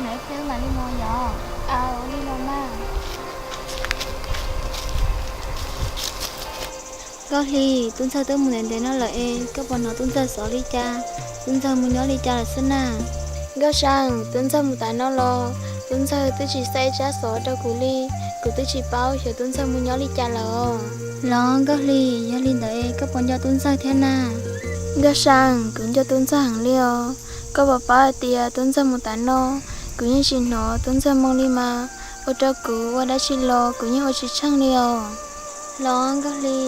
ntawd peb mam li mus yom. Aw, ua li los mas. Nkauj Hli, tub ntxawg twb mus ntev ntev no lawm es koj puas hnov tub ntxawg xov li cas, tub ntxawg mus nyob li cas lawm xwb na? Nkauj Sa, tub ntxawg mus tas no los tub ntxawg twb tsis xa ib tsab xov rau kuv li, kuv twb tsis paub xyov tub ntxawg mus nyob li cas lawm. Los Nkauj Hli, yog li ntawd es koj puas nco tub ntxawg thiab na? Nkauj Sa, kuv nco tub ntxawg heev li os. Koj puas paub hais tias tub ntxawg mus tas no, kuv yeej tsis hnov tub ntxawg moo li mas, ua rau kuv ua dab tsi los kuv yeej ua tsis tsheej li os. Los Nkauj Hli,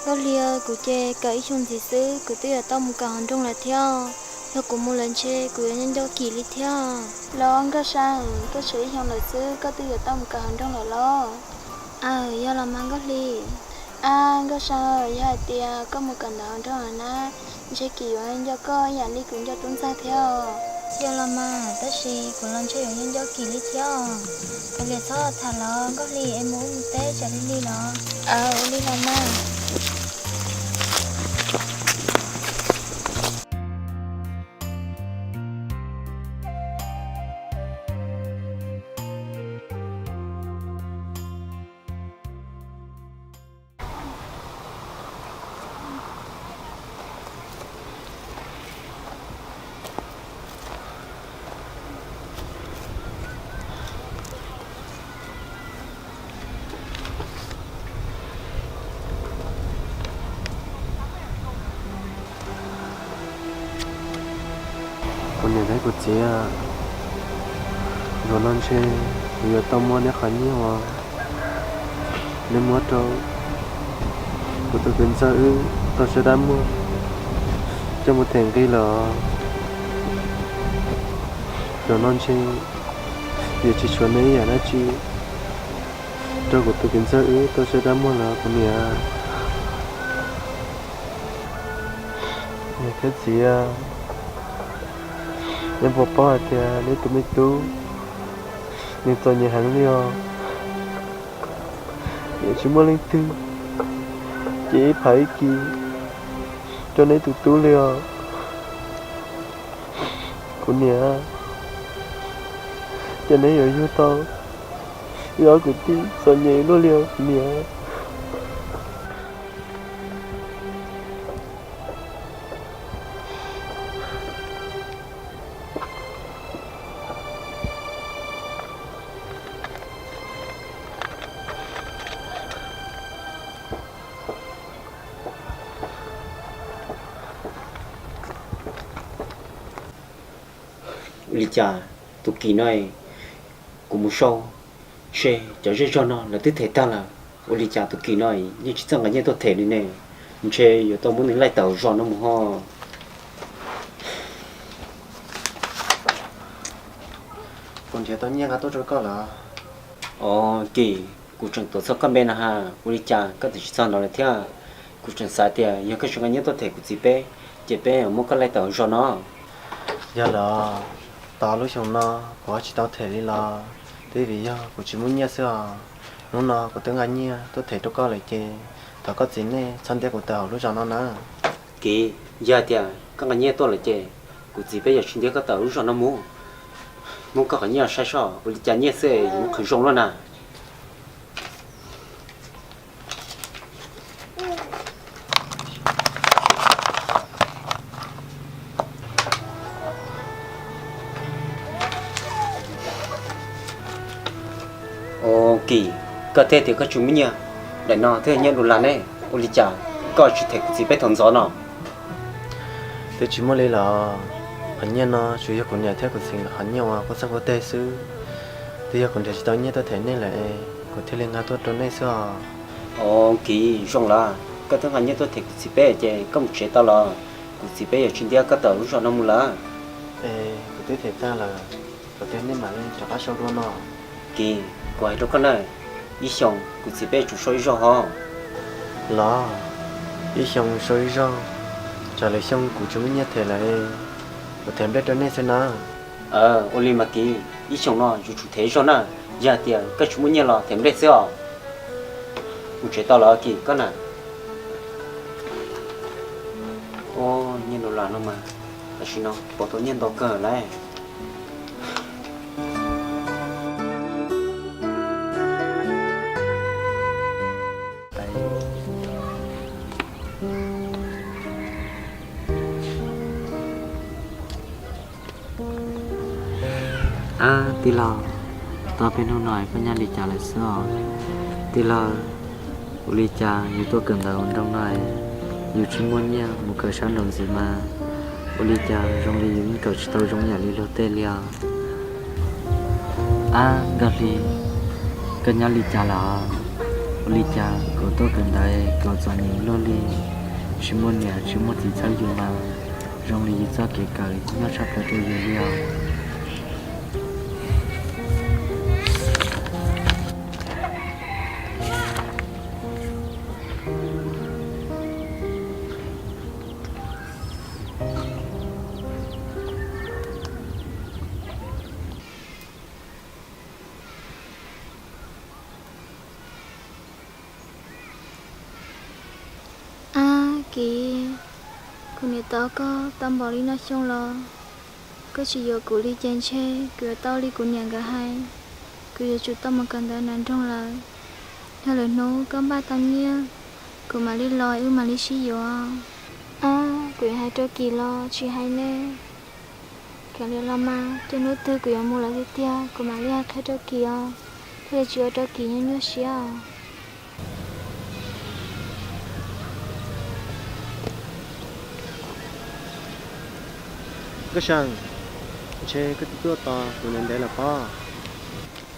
Nkauj Hli, kuv ces kawm ib xyoo ntxiv xwb kuv twb yuav tau mus kawm hauv nroog lawm thiab. Yog kuv mus lawm ntshe kuv yuav nyob nco Kim li thiab. Los Nkauj Sa, koj tshuav ib xyoo lawm xwb koj twb yuav tau mus kawm hauv nroog lawm los? Aw, yog los mas Nkauj Hli. Ab Nkauj Sa, yog hais tias koj mus kawm ntawv hauv nroog lawm na, ntshe Kim yuav nco koj ib yam li kuv nco tub ntxawg thiab. Yog los mas, tab sis kuv los ntshe yuav nco nco Kim li thiab. Kav liam txhob tham los Nkauj Hli, es mus ua mus teb tsam li li los. Aw, ua li los mas. Kuv niam thiab kuv txiv, zaum no ntshe kuv yuav tau muab neb qhov nyiaj uas neb muab rau kuv tus kwv ntxawg wb tau sab dab muag coj mus them nqi lawm. Zaum no ntshe yuav tsis tshuav neb ib yam dab tsi rau kuv tus kwv ntxawg wb tau sab dab muag lawm kuv niam. Niam thiab txiv, neb puas paub hais tias neb tus me tub nws txom nyem heev li os. Nws tsis muaj leej twg cev ib phav ib kis rau neb tus tub li os. Kuv niam, ces neb yuav yug tau wb ob kwv tij txom nyem luaj li os kuv niam. Ua li cas tus Kim no, kuv mus sau seb cov zej zog no lawv twb them tag lawm, ua li cas tus Kim no yeej tsis txawj nqa nyiaj tuaj them li ne? Ntshe yuav tau muab nws laij tawm zos no mus ho. Kuv nrhiav tau nyiaj nqa tuaj rau koj lawm. Os Kim, kuv tseem tuav txog koj npe no ha, ua li cas koj twb tsis txog no lawm thiab? Kuv tseem xav tias yog koj tsis nqa nyiaj tuaj them kuv txiv peb, ces peb muab koj laij tawm zos no. Yog lawm, tau lub xyoo no kuv ho tsis tau them li los twb vim yog kuv tsis muaj nyiaj xwb os. Hnub no kuv twb nqa nyiaj tuaj them rau koj lawm ces thov koj txiv nej txhob ntiab kuv tawm hauv lub zos no na. Kiv, yog tias koj nqa nyiaj tuaj lawm ces kuv txiv peb yuav tsis ntiab koj tawm lub zos no mus. Muab koj qhov nyiaj saib soj, ua li cas nyiaj xwb yuav muaj qhwv zoo luaj na. Os Kim, koj thiaj tias koj tsis muaj nyiaj, daim no thiaj nyiaj du las ne, ua li cas koj tsis them kuv txiv peb thaum ntxov no? Twb tsis muaj li los, qhov nyiaj no tsuas yog kuv niam thiab kuv txiv lawv qhov nyiaj uas kuj txeeb kuj teg xwb. Twb yog kuv nrhiav tsis tau nyiaj tuaj them nej lawm es kuv thiaj li nqa tuaj rau nej xwb os. Os Kiv, zoo lawm, koj twb nqa nyiaj tuaj them kuv txiv peb ces koj mus tsev tau los, kuv txiv peb yuav tsis ntiab koj tawm lub zos no mus lawm. Es kuv twb them tag lawm, kuv thiaj nej mam li rov qab sau dua no. Kiv, kuv hais rau koj na, ib xyoos kuv txiv peb tsum sau ib zaug hos. Los, ib xyoos sau ib zaug, tsam lwm xyoo kuv tsis muaj nyiaj them lawm, kuv them nplej rau nej xwb na. Ua li mas Kiv, ib xyoos no yuav tsum them ib zaug na, yog hais tias koj tsis muaj nyiaj los them nplej xwb os. Mus tsev tau los Kiv koj na. Ua nyiaj du las no mas, tam sim no pom tau nyiaj ntau kawg lawm. Ab tij laug, tau peb hnub no koj nyob li cas lawm xwb os? Tij laug, ua li cas yus tuaj kawm ntawv ua nroog no, yus tsis muaj nyiaj mus kawm sab nraum ntxiv mas ua li cas zoo li yus yeej kawm tsis tau zoo yam li luag tej li os? Ab Nkauj Hli, koj nyob li cas lawm? Ua li cas kuv tuaj kawm ntawv kuv txom nyem luaj li, tsis muaj niam tsis muaj txiv txhawb yus mas zoo li yus txoj kev kawm nyob tshaj plaws rau yus li os. Ab Kiv, kuv niam tos koj tau npaum li no xyoo los koj tsis yuav kuv li ces ntshe kuv yuav tau li kuv niam nkawd hais, kuv yuav tsum tau mus kawm ntawv nram nroog lawm. Yog lwm hnub koj npaj tau nyiaj, kuv mam li los wb mam li sib yuav. Ab, kuv yuav hais rau Kiv los tsis hais ne? Kav liam los mas, ces hnub twg kuv yuav mus lawm tiag tiag kuv mam li hais qhia rau Kiv os, thiaj li tsis ua rau Kiv nyuaj nyuaj siab os. Nkauj See, ntshe koj twb tuaj tos kuv ntev ntev lawm pob.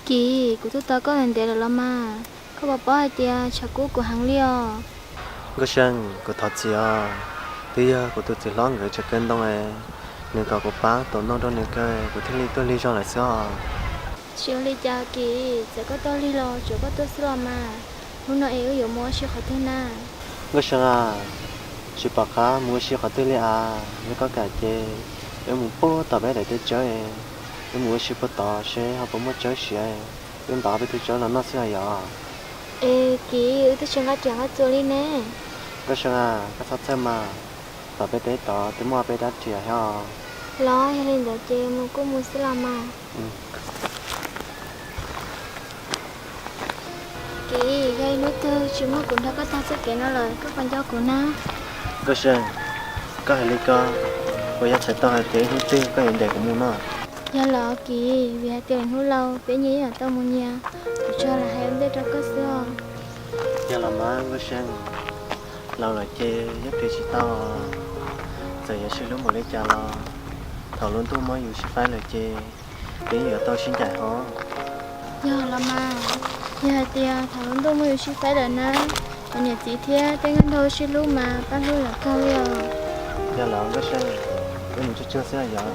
Kiv, kuv twb tos koj ntev ntev lawm los mas, koj puas paub hais tias tshav kub kuv heev li os. Nkauj See, kuv thov txim os, twb yog kuv tus txiv hlob nkawd tseem kaw ntoo es nws kom kuv pab tuav ntoo rau nws kaw kuv thiaj li tuaj lig zog lawm xwb os. Tsis ua li cas Kiv, txawm koj tuaj lig los tsuav koj tuaj xwb los mas, hnub no es wb yuav mus ua si qhov twg na? Nkauj See a, tsis pom qab mus ua si qhov twg li as, yog koj kam ces wb mus puag tom peb daim teb tsawb, wb mus ua si puag tod seb ho puas muaj tsawb siav, wb ntaus peb tug tsawb los noj xwb os yog. Es Kiv, wb twb tsis nqa riam nqa txuas li ne. Nkauj See a, koj txhob txhawj mas, tom peb teb tod twb muaj peb rab riam thiab os. Los yog li ntawd ces mus kuj mus xwb los mas. Kiv, yog ib hnub twg tsis muaj kuv nrog koj taug txoj kev no lawm koj puas nco kuv na? Nkauj See, koj hais li ko, puas yog txhais tau hais tias ib hnub twg koj yuav ncaim kuv mus no? Yog los Kiv, vim hais tias lwm hnub laus peb nyias yeej yuav tau mus nyias, kuv tsuas lam hais ua ntej rau koj xwb os. Yog los mas Nkauj See, laus lawm ces yeej qiv tsis tau, txawm yuav sib hlub npaum li cas los thaum lub ntuj muab yus sib faib lawm ces peb yeej yuav tau sib ncaim hos. Yog los mas, yog hais tias thaum lub ntuj muab yus sib faib lawm na, cov niam txiv thiab tej nkauj nraug sib hlub mas pab hlub yam kawg li os. Yog los Nkauj See, wb mus tsuag tsuag xwb yog.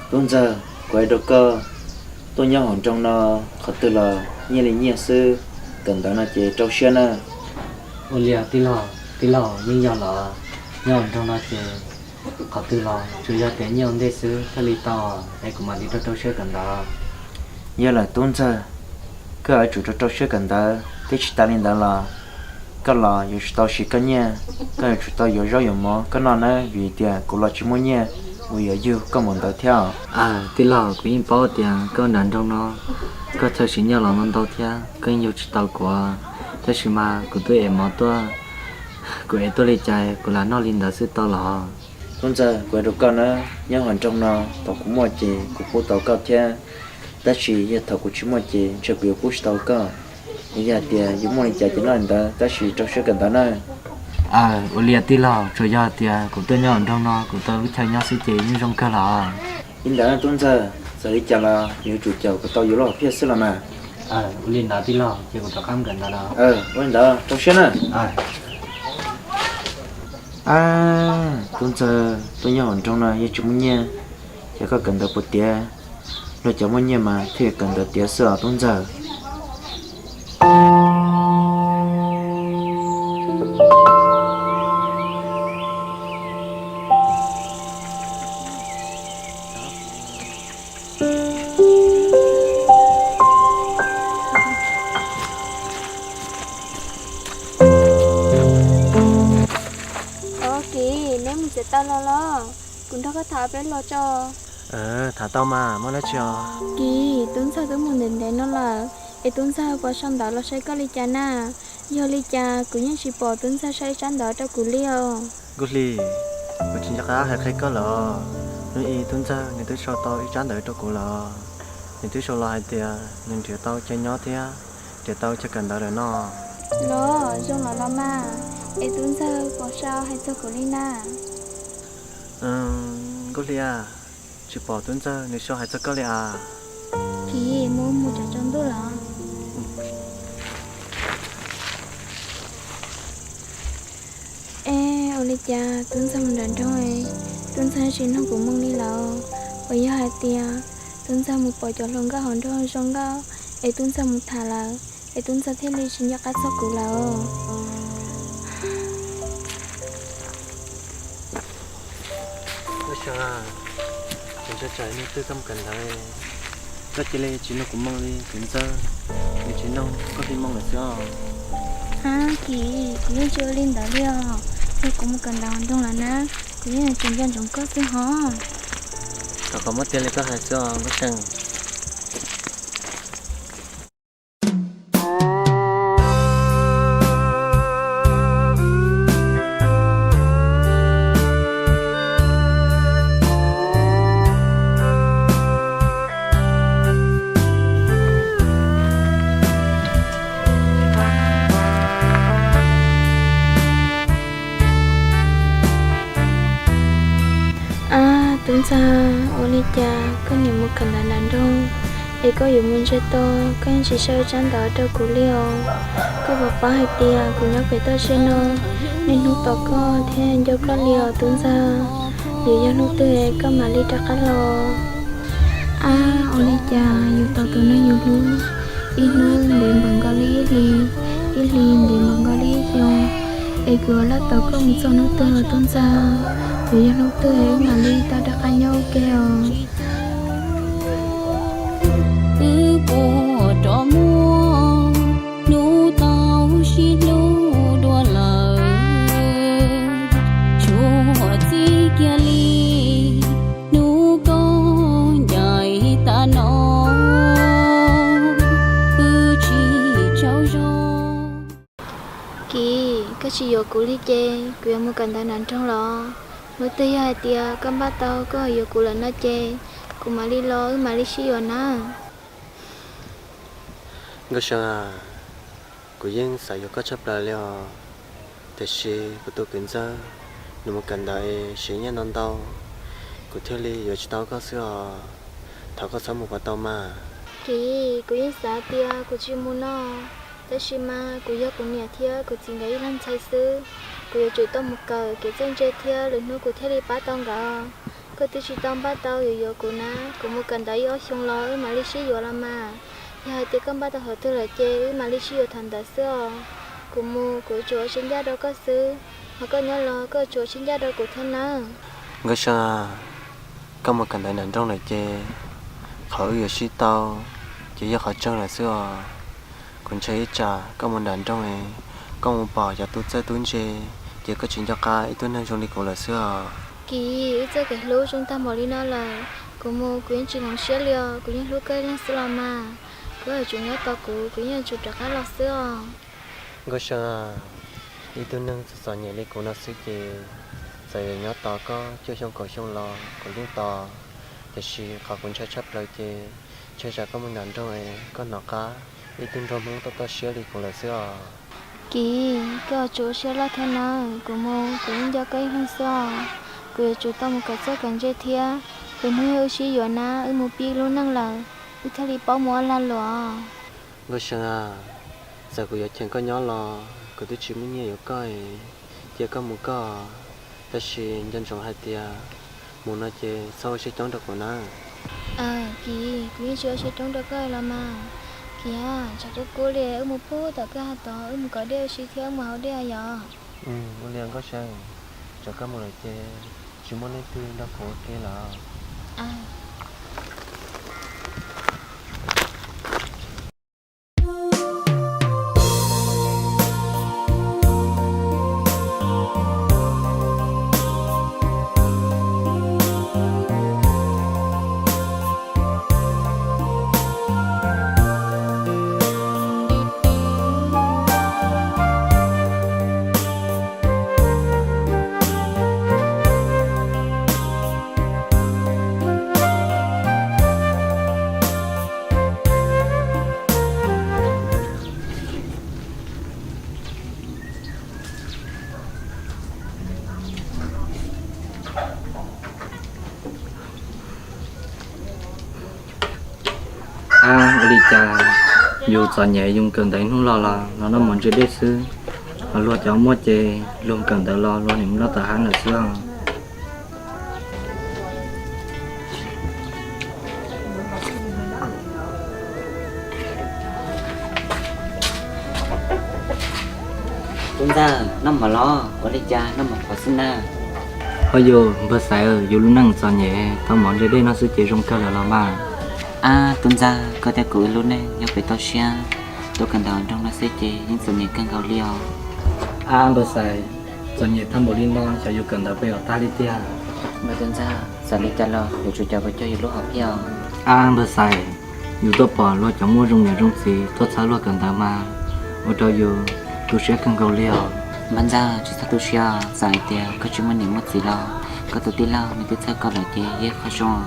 Tub Ntxawg, kuv hais rau koj, tuaj nyob hauv nroog no qhov twg los nyiaj li nyiaj xwb, kawm ntawv no ces rau siab na. Ua li tij laug, tij laug yeej yog los, nyob hauv nroog no ces qhov twg los tsuas yog tias nyiaj ua ntej xwb thiaj li tau, es kuv mam li rau rau siab kawm ntawv. Yog lawm Tub Ntxawg, koj yuav tsum rau rau siab kawm ntawv thiab tsis tas li ntawd los koj los yuav tsum tau siv koj nyiaj, koj yuav tsum tau yuav zaub yuav mov koj noj nawb, vim tias kuv los tsis muaj nyiaj uas yuav yug koj mus ntawd thiab. Aws, tij laug, kuv yeej paub tias koj nram nroog no koj chaw siv nyiaj los ntau ntau thiab koj yeej yug tsis tau kuv, tab sis mas kuv twb ev mov tuaj, kuv ev tuaj li cas kuv lam noj li ntawd xwb tau los? Tub Ntxawg, kuv hais rau koj na, nyob hauv nroog no thaum kuv muaj ces kuv pub tau koj thiab, tab sis yog thaum kuv tsis muaj ces ntshe kuv yuav pub tsis tau koj. Yog hais tias yus muaj li cas ces noj li ntawd, tab sis rau siab kawm ntawv na. Aws, ua li tij laug, tsuas yog tias kuv tuaj nyob hauv nroog no kuv tau lub chaw nyob xwb ces yeej zoo kawg los. Li ntawd Tub Ntxawg, txawm li cas los nws yuav tsum caum kuv tau yus lub hom phiaj xwb los mas. Ua li ntawd tij laug, ces kuv rov qab kawm ntawv no. Ua li ntawd rau siab na. Ab, Tub Ntxawg, tuaj nyob hauv nroog no yog tsis muaj nyiaj, ces koj kawm ntawv puas tiav? Luag cov muaj nyiaj mas thiaj kawm ntawv tiav xwb os Tub Ntxawg. Os Kiv, neb mus txiav taws los los? Kuv nrog koj tham peb los tso. Tham tau mas, muaj dab tsi os? Kiv, tub ntxawg twb mus ntev ntev no lawm, es tub ntxawg puas sau ntawv los saib koj li cas na? Yog li cas kuv yeej tsis pom tub ntxawg sau ib tsab ntawv rau kuv li os. Nkauj Hli, kuv tsis nco qab hais qhia koj lawm os. Hnub ib tub ntxawg nws twb sau tau ib tsab ntawv rau kuv lawm. Nws twb sau los hais tias nws nrhiav tau chaw nyob thiab nrhiav tau chaw kawm ntawv lawm no. Los zoo lawm los mas, es tub ntxawg puas sau hais txog kuv li na? Nkauj Hli, tsis pom tub ntxawg nws sau hais txog koj li as. Kiv, mus mus tsav tsaus ntuj lawm. Es ua li cas tub ntxawg mus nram nroog, tub ntxawg tsis nug kuv moo li lawm? Uas yog hais tias tub ntxawg mus pom cov hluas nkauj hauv nroog zoo nkauj, es tub ntxawg mus tham lawm, es tub ntxawg thiaj li tsis nco qab txog kuv lawm. Nkauj Seej, kuv ntshai tsam hnub twg koj mus kawm ntawv, koj cia li tsis nug kuv moo li, kuv ntxawg nws tsis nug Nkauj Hli moo lawm xwb os. Ab Kiv, kuv yeej tsis ua li ntawd li os. Yog kuv mus kawm ntawv hauv nroog lawm na, kuv yeej yuav tsum nco ntsoov koj xwb hos. Thov kom muab tiag li koj hais xwb os Nkauj Seej. Ab tub ntxawg, ua li cas koj niam mus kawm ntawv nram nroog, es koj yuav mus ntsia tau koj yeej tsis sau ib tsab ntawv rau kuv li os? Koj puas paub hais tias kuv nyob pem toj siab no, niaj hnub tos koj thiab nco koj li os tub ntxawg. Yuav yog hnub twg koj mam li rov qab los? Ab, ua li cas yus tos tus neeg yus hlub, ib hnub ntev npaum nkaus li ib hlis, ib hlis ntev npaum nkaus li ib xyoo, es kuv yuav los tos koj mus txog hnub twg tub ntxawg? Yuav yog hnub twg wb mam li tau rov qab nyob ua ke os? Wb puas rov muaj hnub tau sib hlub dua lawm, tshuav txij kiag li hnub koj ncaim tag no, wb tsis tsaug zog. Kiv, koj tsis yuav kuv li ces kuv yuav mus kawm ntawv nram nroog los. Hnub twg yog hais tias koj npaj tau koj yuav kuv lawm no ces kuv mam li los wb mam li sib yuav nawb. Nkauj Seej, kuv yeej xav yuav koj tshaj plaws li os, tiam sis kuv tus kwv ntxawg nws mus kawm ntawv siv nyiaj ntau ntau, kuv thiaj li yuav tsis tau koj xwb os. Thov koj txhob mus puas tau mas. Kiv, kuv yeej xav tias kuv tsis mus no, tab sis mas kuv yog kuv niam thiab kuv txiv nkawd ib leeg ntxhais xwb, kuv yuav tsum tau mus kawm kev txawj ntse thiab lwm hnub kuv thiaj li pab tau nkawd. Koj twb tsis tau npaj tau yuav yuav kuv na, kuv mus kawm ntawv ib ob xyoo los wb mam li sib yuav los mas. Yog hais tias koj npaj tau hauv twg lawm ces wb mam li sib yuav thaum ntawd xwb os. Kuv mus kuv yuav tsum ua siab ncaj rau koj xwb, ho koj nyob los koj yuav tsum ua siab ncaj rau kuv thiab nawb. Nkauj Seej, koj mus kawm ntawv nram nroog lawm ces qhov wb yuav sib tau ces yog qhov tseeb lawm xwb os. Kuv ntshai ib tsam koj mus nram nroog es koj mus pom cov tub txawj tub ntse ces koj tsis nco qab ib tug neeg zoo li kuv lawm xwb os. Kiv, wb txoj kev hlub zoo tag npaum li no lawm, kuv mus kuv yeej tsis hloov siab li os, kuv yeej hlub koj ib leeg xwb los mas. Koj yuav tsum nyob tos kuv, kuv yeej yuav tsum rov qab los xwb os. Nkauj Seej, ib tug neeg txom txom nyem li kuv no xwb ces txawm yuav nyob tos koj cuaj xyoo kaum xyoo los kuv yeej tos, tiam sis qhov kuv ntshai tshaj plaws ces ntshai tsam koj mus nram nroog es koj hnov qab ib tug nraug Hmoob toj toj siab li kuv lawm xwb os. Kiv, koj yuav tsum ua siab loj thiab nawb, kuv mus kuv yeej nco koj ib leeg xwb os. Kuv yuav tsum tau mus kawm txawj kawm ntse thiab, lwm hnub yog wb sib yuav na wb mus pib lub neej lawm, wb thiaj li paub mus ua lag luam. Nkauj Seej, txawm kuv yuav cheem koj nyob los kuv twb tsis muaj nyiaj yuav koj, cia koj mus koj, tab sis nco ntsoov hais tias mus no ces txhob ua siab coob rau kuv nawb. Kiv, kuv yeej tsis ua siab coob rau koj los mas. Kiv, tshav kub kub li, wb mus pub tom kwj ha tod, wb mus kov dej ua si thiab wb mus haus dej yom. Ua li Nkauj Seej, tsam koj mus lawm ces tsis muaj leej twg nrog kuv ua ke lawm. Cas yus txom nyem yus kawm ntawv ib hnub los los los noj mov ntse dej xwb, ho luag cov muaj ces luag kawm ntawv los luag nim noj tom hav lawm xwb os. Tub ntxawg, noj mov los? Ua li cas noj mov qhuav xwb na? Ho yus npawg Xaiv, yus lub neej txom nyem tau mov ntse dej noj xwb ces zoo kawg lawm los mas. Ab tub ntxawg, koj thiab kuv ib lub neej nyob pem toj siab, tuaj kawm ntawv nroog no xwb ces yeej txom nyem kawg nkaus li os. Ab npawg Xaiv, txom nyem tag npaum li no xyov yus kawm ntawv puas yuav tag li tiag. Npawg tub ntxawg, txawm li cas los yuav tsum coj yus lub hom phiaj os. Ab npawg Xaiv, yus tuaj pom luag cov muaj zoo niam zoo txiv tuaj txhawb luag kawm ntawv mas ua rau yus tu siab kawg nkaus li os. Npawg ntxawg, tsis txhob tu siab, txawm hais tias koj tsis muaj niam muaj txiv los koj tus tij laug nws twb txhawb koj lawm ces yog qhov zoo.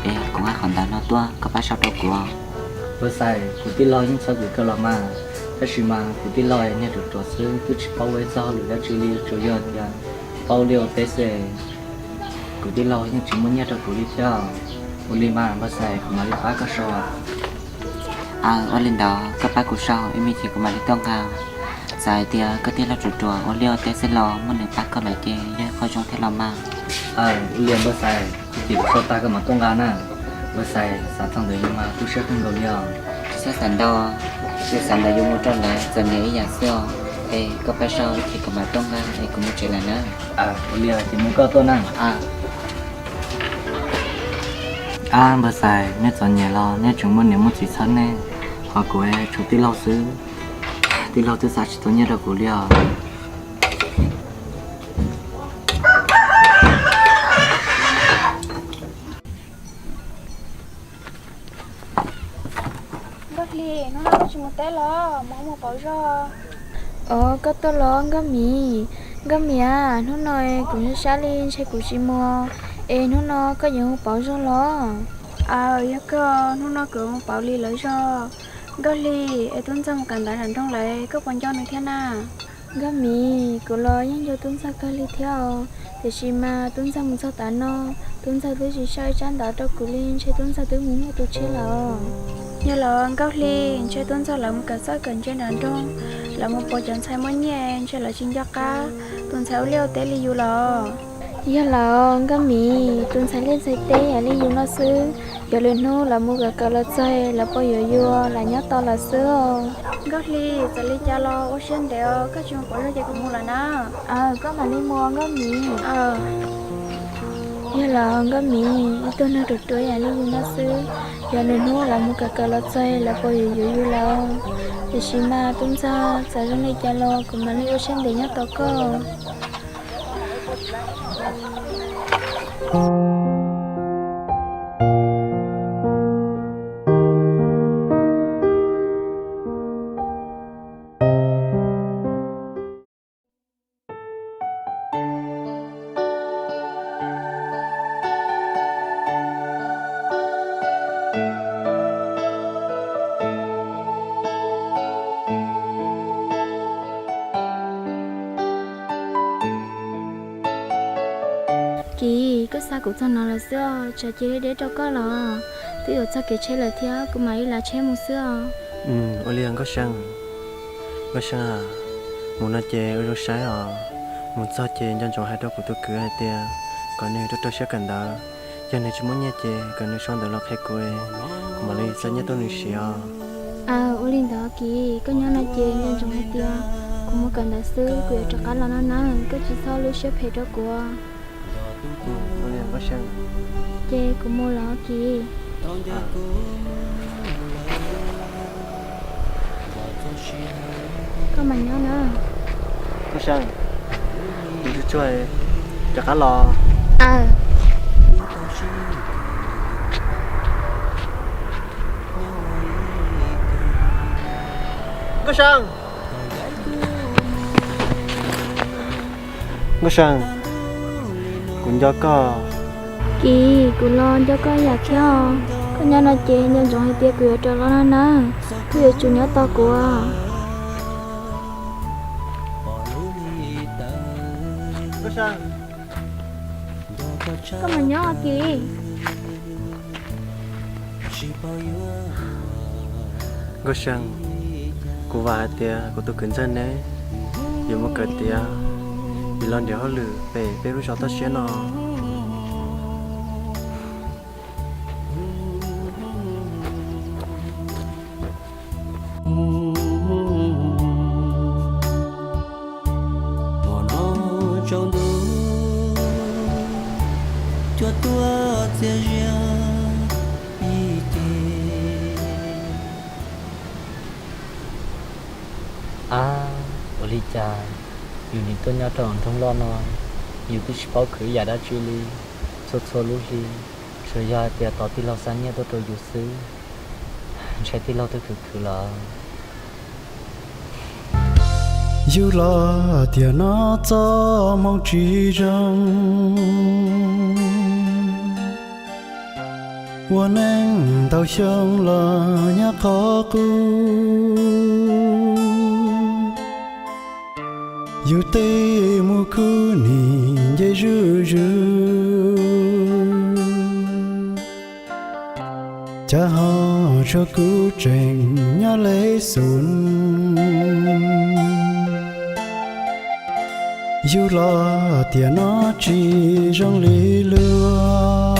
Es kuv nqa qhov ntawv no tuaj, koj pab sau rau kuv. Npawg Xaiv, kuv tij laug yeej txhawb kuv kawg los mas, tab sis mas kuv tij laug niag ruam ruam xwb twb tsis paub ua ib txoj hauj lwm dab tsi li, tsuas yog tias paub liaj ua teb xwb. Kuv tij laug yeej tsis muaj nyiaj rau kuv li thiab. Ua li mas npawg Xaiv, kuv mam li pab koj sau. Aw, ua li ntawd koj pab kuv sau, ib me chim kuv mam li tuaj nqa. Txawm hais tias koj tij laug ruam ruam ua liaj ua teb xwb los muaj nws pab koj lawm ces yog qhov zoo thiab los mas. Aw, ua li npawg Xaiv, ib chim kuv sau tag koj mam tuaj nqa na. Npawg Xaiv, xav txog ntawd yus mas tu siab kawg nkaus li os. Tsis txhob xav ntau, tsis xav ntawd yus mus rau lawv txom nyem ib yam xwb os. Es koj pab sau ib chim kuv mam tuaj nqa es kuv mus tsev lawm na. Ua li ces mus koj tuaj na. Ab npawg Xaiv, nej txom nyem los nej tseem muaj niam muaj txiv txhawb nej, ho kuv tshuav tij laug xwb, tij laug twb xa tsis tau nyiaj rau kuv li os. Nkauj Hli, hnub no koj tsis mus teb los? Mus mus pauv zog. Os, koj tuaj los Nkauj Mim? Nkauj Mim a, hnub no kuv sab sab li ntshe kuv tsis mus, es hnub no koj yuav mus pauv zog los? Aw, yog koj, hnub no kuv mus pauv li lawv zog. Nkauj Hli, es tub ntxawg mus kawm ntawv nram nroog lawm, koj puas nco nws thiab na? Nkauj Mim, kuv los yeej nco tub ntxawg kawg li thiab os, tiam sis mas tub ntxawg mus txog tav no, tub ntxawg twb tsis sau ib tsab ntawv rau kuv li, ntshe tub ntxawg twb mus muaj tus tshiab lawm. Yog lawm Nkauj Hli, ntshe tub ntxawg lawv mus kawm txawj kawm ntse nram nroog, lawv mus pauv cov ntxhais muaj nyiaj, ntshe lawv tsis nco qab tus ntxhais ua liaj ua teb li yus lawm. Yog lawm Nkauj Mim, tus ntxhais liaj ntxhais teb yam li yus no xwb, yog lwm hnub lawv mus kawm kawm los txog lawv puas yuav yus, lawv nyob tos lawv xwb os. Nkauj Hli, txawm li cas los ua siab ntev os, koj tsis mus pauv zog ces kuv mus lawm na. Aw, koj mam li mus Nkauj Mim. Yog lawm Nkauj Mim, ib tug neeg ruam ruam yam li yus no xwb, yog lwm hnub lawv mus kawm kawm los txog lawv puas yuav yuav yus lawm. Tiam sis mas tub ntxawg, txawm zoo li cas los kuv mam li ua siab ntev nyob tos koj. Kiv, koj xa kuv txog no lawm xwb os, tsam cia li deb rau koj los? Twb yuav txog kev tsheb lawm thiab, kuv mam li lav tsheb mus xwb os. Ua li Nkauj See, Nkauj See a, mus no ces ua zoo saib os, mus txog ces nco ntsoov hais rau kuv tus kwv hais tias kom nws rau rau siab kawm ntawv, yog nws tsis muaj nyiaj ces kom nws sau ntawv los qhia kuv, kuv mam li xa nyiaj tuaj nws siv os. Aw, ua li ntawd Kiv, koj nyob no ces nco ntsoov hais tias kuv mus kawm ntawv xwb, kuv yuav rov qab los no nawb, koj tsis txhob lub siab phem rau kuv. Ces kuv mus los Kiv. Koj mas nyob na. Nkauj See, kuv tsuag tsuag, rov qab los. Nkauj See, Nkauj See, kuv nco koj. Kiv, kuv los nco koj yam thiab os. Koj nyob no ces nco ntsoov hais tias kuv yuav rov los no nawb, koj yuav tsum nyob tos kuv. Koj mas nyob Kiv. Nkauj Seej, kuv vam hais tias kuv tus kwv ntxawg neb yuav mus kawm tiav, yuav los nrhiav hauj lwm pem peb lub zos toj siab no. Hmo no tsaus ntuj, cua tuaj txias zias ib ce. Ab, ua li cas yus nim tuaj nyob rau nroog loj no, yus twb tsis paub khwv yam dab tsi li. Txhua txhua lub hli, tsuas yog hais tias tos tij laug xa nyiaj tuaj rau yus xwb. Ntshai tij laug twb khwv khwv lawm. Yus los tiam no txoj hmoo tsis zoo, ua neej ntau xyoo los nyob qhov qub. Yus tej mus khub nim nce zuj zus, cas ho tshuav kuv tseem nyob lej xun. Yus los tiam no tsis zoo li luag,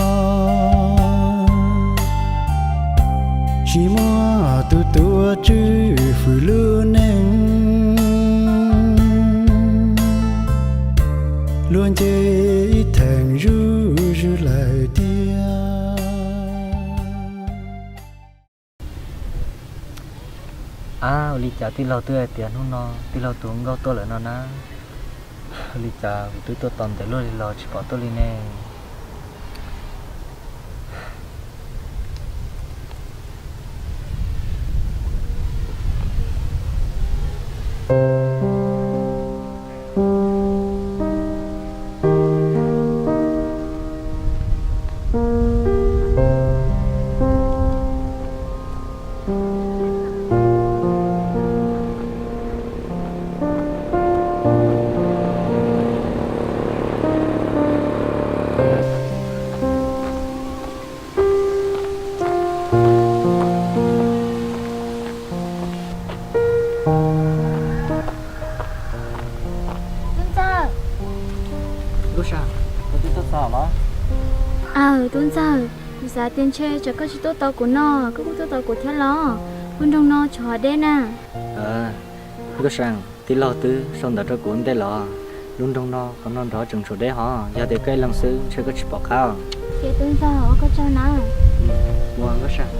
tsis muaj tus tuav tswj hwm lub neej, luag nce ib theem zuj zus lawm tiag. Ab, ua li cas tij laug twb hais tias hnub no tij laug tus hluas nkauj tuaj lawm no na, ua li cas kuv twb tuaj tos ntev luaj li los tsis pom tuaj li ne? Tub Ntxawg. Nkauj Seej, koj twb tuaj txog los? Aw, Tub Ntxawg, kuv xav tias ntshe tsam koj tsis tuaj tos kuv no, koj kuj tuaj tos kuv thiab los? Lub nroog no tshuav deb na. Nkauj Seej, tij laug twb sau ntawv rau kuv ntej los. Lub nroog no qhov no nrov tseem tshuav deb hos, yog tias koj ib leeg xwb ntshe koj tsis pom qab. Ces Tub Ntxawg, ua koj tsaug na. Ua Nkauj Seej.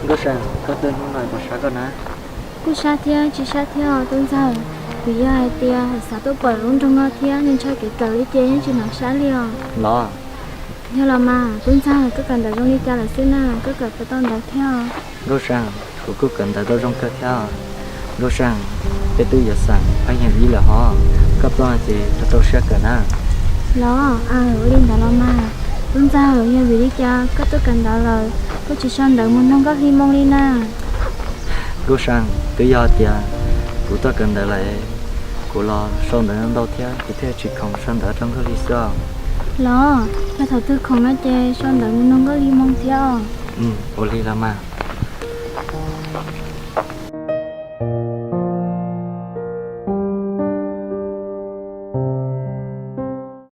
Nkauj Seej, koj tuaj hnub no puas sab koj na? Kuj sab thiab tsis sab thiab os Tub Ntxawg. Vim yog hais tias xav tuaj pom lub nroog no thiab ntshai kev kawm li ces yeej tsis hnov sab li os. Los? Yog los mas Tub Ntxawg, koj kawm ntawv zoo li cas lawm xwb na, koj kawm puas tau ntawv thiab? Nkauj Seej, kuv kuj kawm ntawv tau zoo kawg thiab. Nkauj Seej, peb twb yuav xeem pheej yam ib lawm hos, koj tuaj ces rau rau siab kawm na. Los, ua li ntawd los mas. Tub Ntxawg, yog vim li cas koj tuaj kawm ntawv lawm koj tsis sau ntawv mus nrog Nkauj Hli moo li na? Nkauj Seej, twb yog tias kuv tuaj kawm ntawv lawm, kuv los sau ntawv ntau thiab kuv thiaj tsis khoom sau ntawv rau Nkauj Hli xwb os. Los, yog thaum twg khoom no ces sau ntawv mus nrog Nkauj Hli moo thiab os. Ua li los mas.